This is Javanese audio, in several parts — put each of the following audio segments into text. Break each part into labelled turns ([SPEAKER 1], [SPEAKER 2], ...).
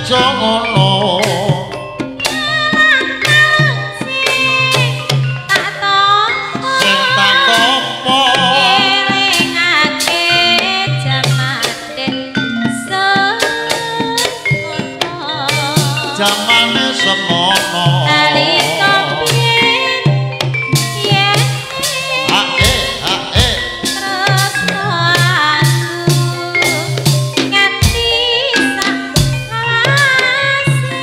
[SPEAKER 1] aja ngono. Sing tak tampa
[SPEAKER 2] ngelingake jamane semono.
[SPEAKER 1] Jamane semono.
[SPEAKER 2] Nalika biyen yen
[SPEAKER 1] Ae ae
[SPEAKER 2] tresno aku nganti sak lawase.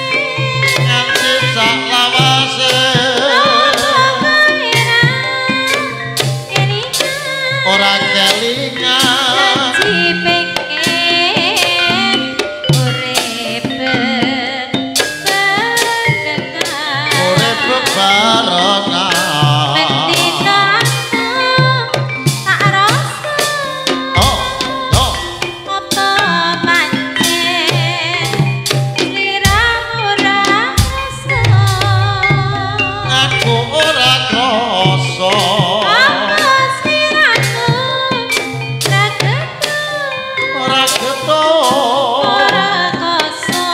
[SPEAKER 1] Nganti sak lawase. Ora kelingan.
[SPEAKER 2] Janji pengen urip bebarengan.
[SPEAKER 1] Urip bebarengan.
[SPEAKER 2] Bendina aku tak rasa.
[SPEAKER 1] Oh oh.
[SPEAKER 2] Apa pancen sliramu ora rasa?
[SPEAKER 1] Aku ora krasa.
[SPEAKER 2] Apa sliramu ra getun?
[SPEAKER 1] Ora getun.
[SPEAKER 2] Ora kasa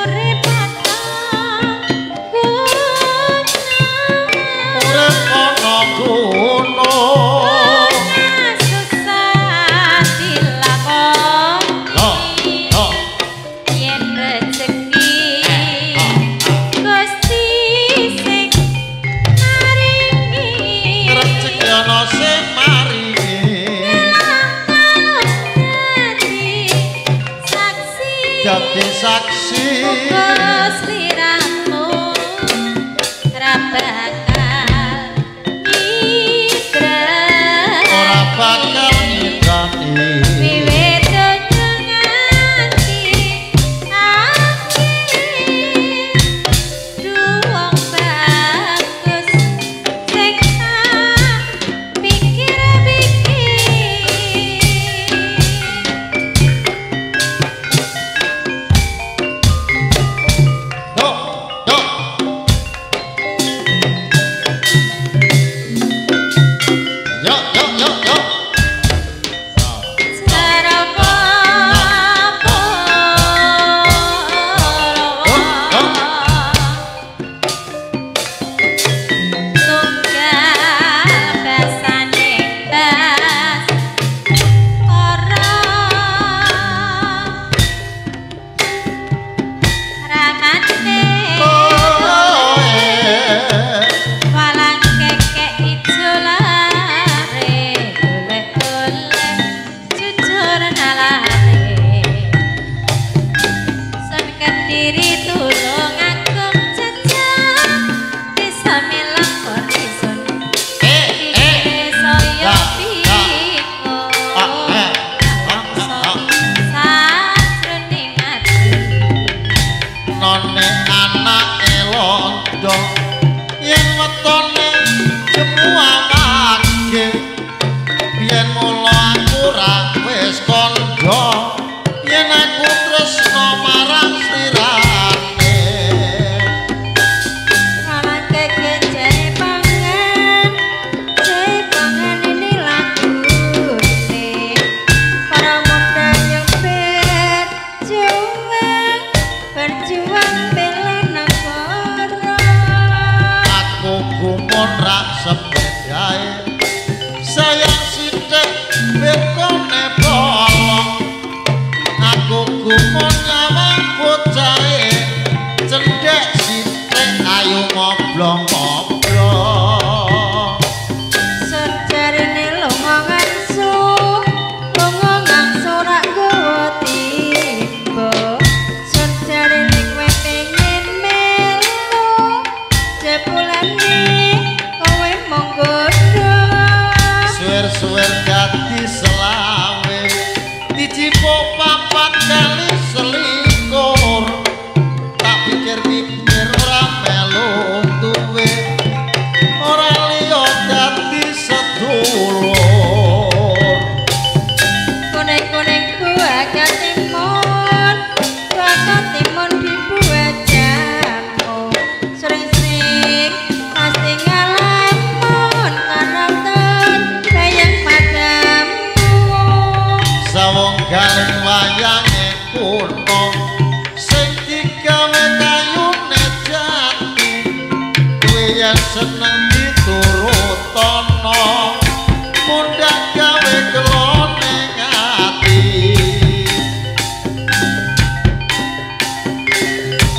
[SPEAKER 2] urip ana guna.
[SPEAKER 1] Urip ana guna.
[SPEAKER 2] Guna susah dilakoni.
[SPEAKER 1] Oh oh.
[SPEAKER 2] Yen rejeki Gusti sing maringi.
[SPEAKER 1] Rejeki ana sing maringi.
[SPEAKER 2] Dadi saksi.
[SPEAKER 1] Dadi saksi.
[SPEAKER 2] Muga sliramu ra bakal nyidrani.
[SPEAKER 1] Ora bakal nyidrani.
[SPEAKER 2] Wiwit donya nganti akhir. Duwong bagus sing tak pikir-pikir.
[SPEAKER 1] Do do. Yo yo yo yo.
[SPEAKER 2] Sarawa tunggal basane bas ora ramane.
[SPEAKER 1] Oh eh.
[SPEAKER 2] Walang kekek ijo lare golek-golek jujur nalare. Sun Kediri tulung agung jejak desa milang korison.
[SPEAKER 1] Eh eh.
[SPEAKER 2] Pikire saya
[SPEAKER 1] Ya, ya.
[SPEAKER 2] bingung.
[SPEAKER 1] Ah, eh. Ah,
[SPEAKER 2] Nelongso
[SPEAKER 1] ah, ah.
[SPEAKER 2] sajroning ati.
[SPEAKER 1] None anake londo yen wetone jemu awake. Biyen mula aku ra wis kandha yen aku tresna marang slirane.
[SPEAKER 2] Walang kekek jepangan, jepangan ini lagune. Para muda yang berjuang, berjuang bela negara.
[SPEAKER 1] Aku gumun rak sepedae sayang sithik bekone bolong. Aku gumun nyawang bocahe cendhek sithik ayo ngoblong-ngoblong.
[SPEAKER 2] Sejarene lunga ngangsu, lunga ngangsu rak nggawa timba. Sejarene kowe pengen melu, jebulane kowe mung godho.
[SPEAKER 1] Suwer-suwer dadi selawe dicipuk papat kali selikur. Tak pikir-pikir ora melu duwe ora liya dadi sedulur.
[SPEAKER 2] Kuning-kuning buah katimun, buah katimun dibuat jamu. Sering-sering pasti ngalamun karakter bayang padamu.
[SPEAKER 1] Sawong galing wayange kuno. Sing digawe kayune jati kuwi yen seneng diturutono mundhak gawe kelone ati.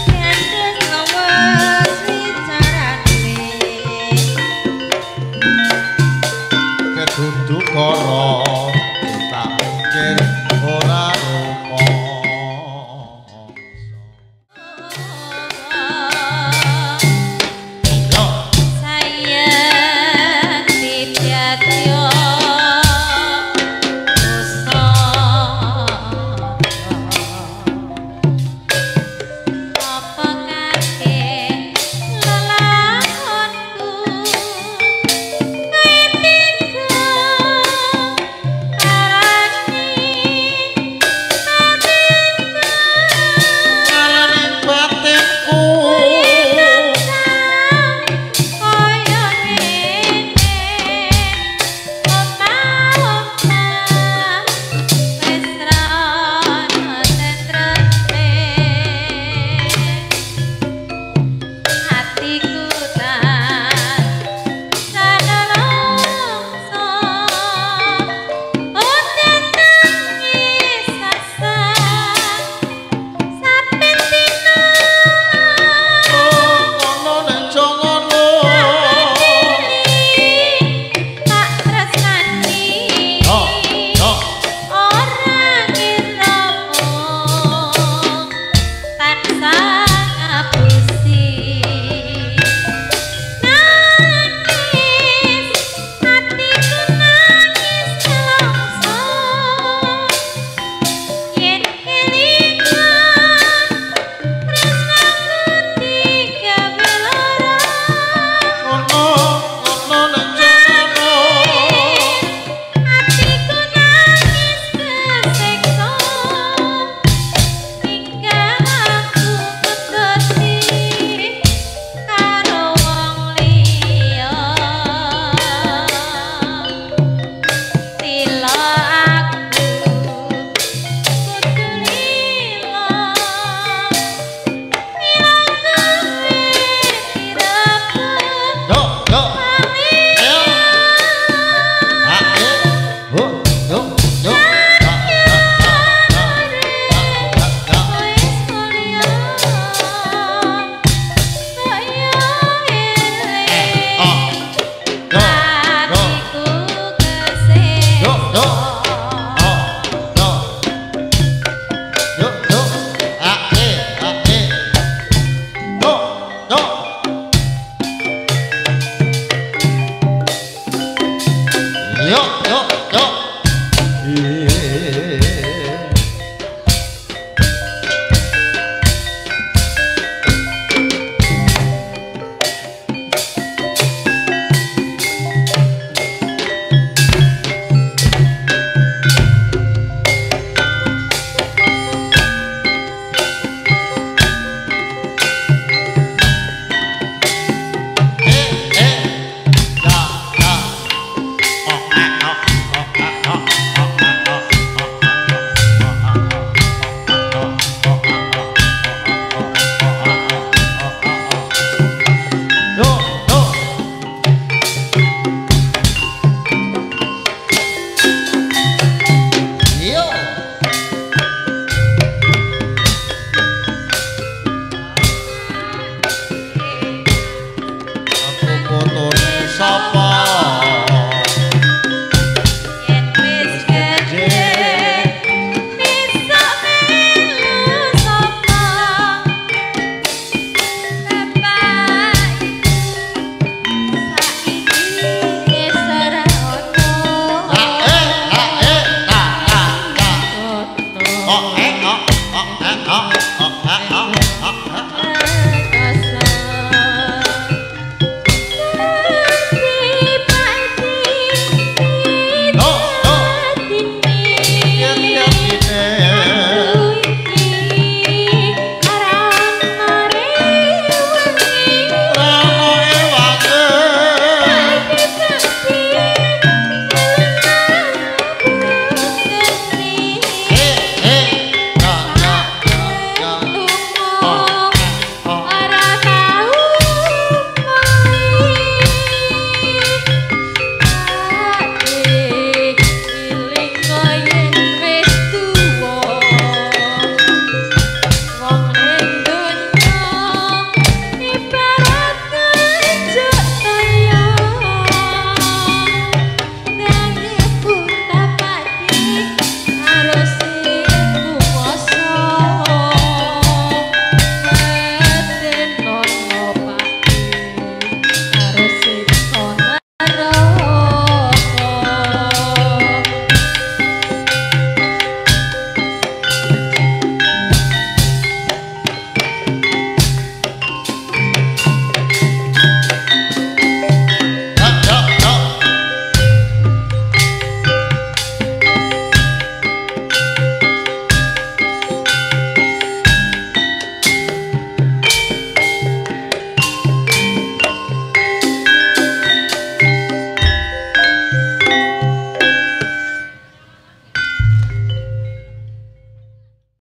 [SPEAKER 2] Gandes lewes wicarane
[SPEAKER 1] Kedudu kara tak mikir ora rupa. Yo.
[SPEAKER 2] Sayang tityatyo dosa apa kabeh lelakonku kowe tega arani batinku
[SPEAKER 1] Ngarane batinku
[SPEAKER 2] kaya ngene omah-omah wis ra ana tentreme atiku tak sanalongso udan nangis sasar saben dina.
[SPEAKER 1] Ngono nek ngono.
[SPEAKER 2] Tak tresnani
[SPEAKER 1] Yo, yo.
[SPEAKER 2] ora ngira mung tansah ngapusi. Nangis atiku nangis nelongso yen kelingan tresnaku digawe lara.
[SPEAKER 1] Ngono, ngono nek ngono.
[SPEAKER 2] Atiku nangis kesiksa tinggal aku kedoti karo wong liya. Tila aku kudu lila lila kowe direbut
[SPEAKER 1] Yo, yo.
[SPEAKER 2] wong
[SPEAKER 1] Ayo.
[SPEAKER 2] liya.
[SPEAKER 1] Ah, eh. Ho, yo, yo. Ta, ta, ta, ta, ta, ta.
[SPEAKER 2] Wis mulya kaya
[SPEAKER 1] Eh,
[SPEAKER 2] eling
[SPEAKER 1] oh. Yo, yo.
[SPEAKER 2] atiku kesiksa.
[SPEAKER 1] Yo, yo. Oh, yo. Yo, yo. Ah, eh, ah, eh. Yo, yo. Yo, yo, yo. Eh. Eh, eh. Ya, ya. Oh, eh, oh, oh, eh, oh, oh, eh, oh, oh, eh, oh, oh, Yo, yo. Yo. Aku putune sapa?
[SPEAKER 2] Yen wis gedhe bisa melu sapa bapak ibu saiki wis ora ono.
[SPEAKER 1] Ah, eh, ah, eh, ta, ta, ta. Oh, eh, oh, oh, eh, oh.